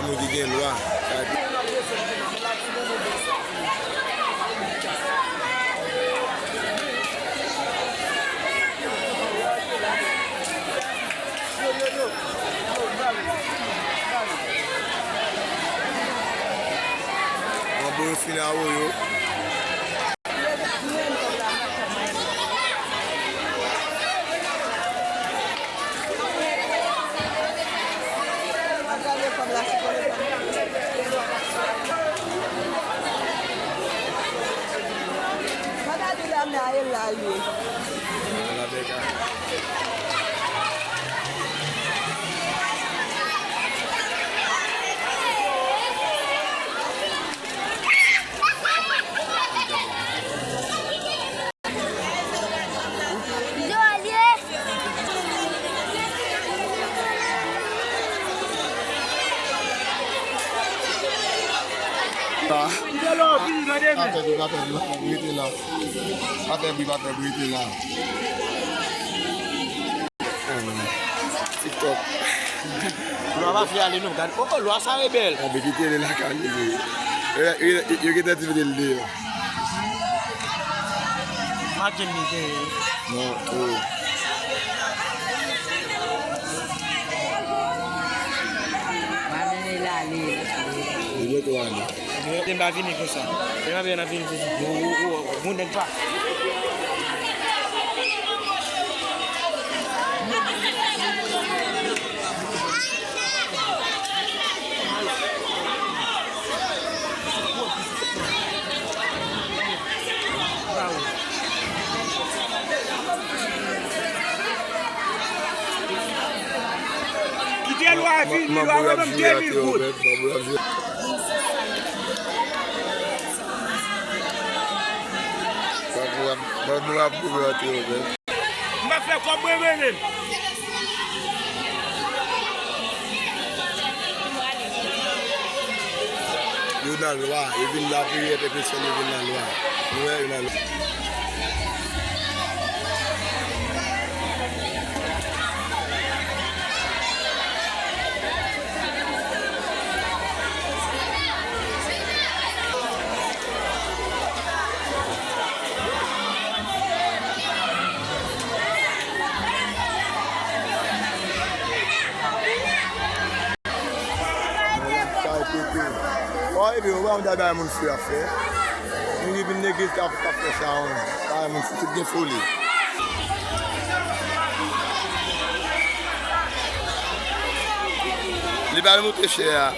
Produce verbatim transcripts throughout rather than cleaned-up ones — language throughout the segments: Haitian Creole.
Moun ki gen lwa. Manbo yo fin awoyo. Pa fè bri, pa fè bri, pa fè bri, rete la. Pa fè bri, pa fè bri, rete la. Ah, non. TikTok. Lwa pa vle ale non, gad. Oh, oh, lwa sa rebèl. Ah, men kite li lakay li. Yo, yo, yo, yo gentan ti mete l deyò. Make m li deyò. Non, oh. Li mete w ale. Demen pa vini konsa. Demen pa vini konsa. Moun nèg pa. Kite lwa vini, lwa wè menm de mil goud. Manbo ap goumen antre yo menm. M ap fè kòb mwen rele. Yo nan lwa, yo vin lapriyè pèpetyèl, yo vin nan lwa. Nou wè, yo nan lwa. Mwen la kay pete. Ò, epi, ou pa konn bagay moun fou ap fè. Moun ki vin legliz k ap, k ap fè sa, wi. Bagay moun fou, tout gen foli. Li pral moute chè a.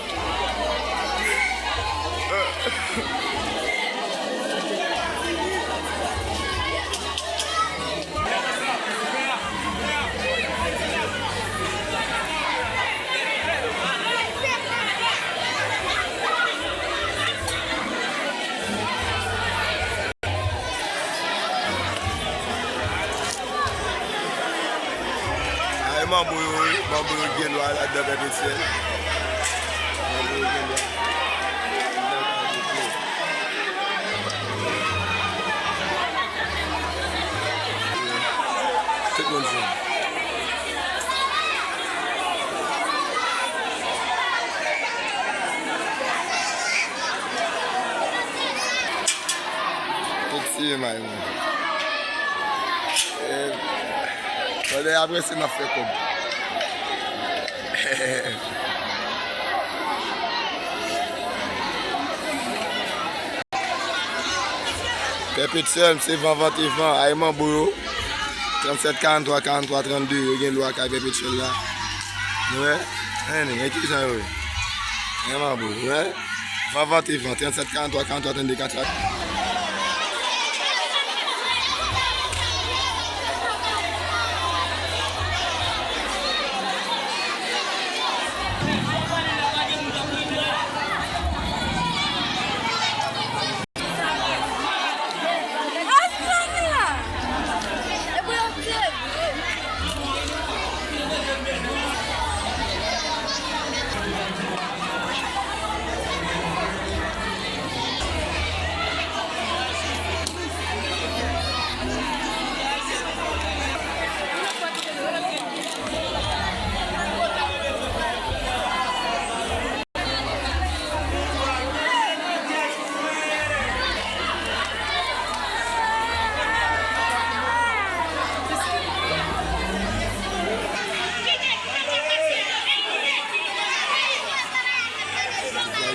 Ay, manbo yo, wi. Manbo yo gen lwa ladan, bèl mesye. Manbo yo gen lwa. Tout moun jwenn. Tout siye may mwen. Eh, pandan apre se m ap fè kòb. Pèpetyèl, se van, vante van, ay manbo yo. Trannsèt, karanntwa, karanntwa, trannde, yo gen lwa kay Pèpetyèl la. Nou wè? Ann, men ki jan yo ye? An manbo, nou wè? Van, vante van, trannsèt, karanntwa, karanntwa, trannde, karanntwa.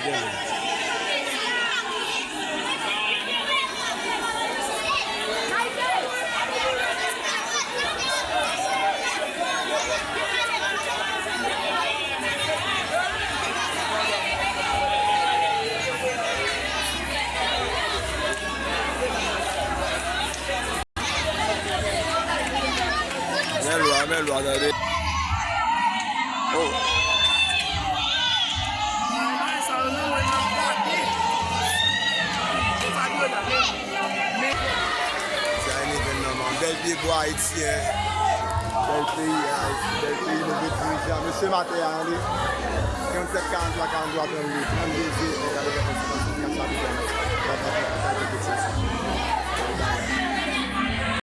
Men lwa, men lwa, tande. Oh. Sa e nivel nòmal. Bèl peyi bwa ayisyen. Bèl peyi Ayiti. Bèl peyi nou gen dirijan. Mesye maten an li. Trannsèt, karanntwa, karanntwa, trannde, trannde, zero, gade, gade, gade, gade, gade, gade, gade, gade, gade.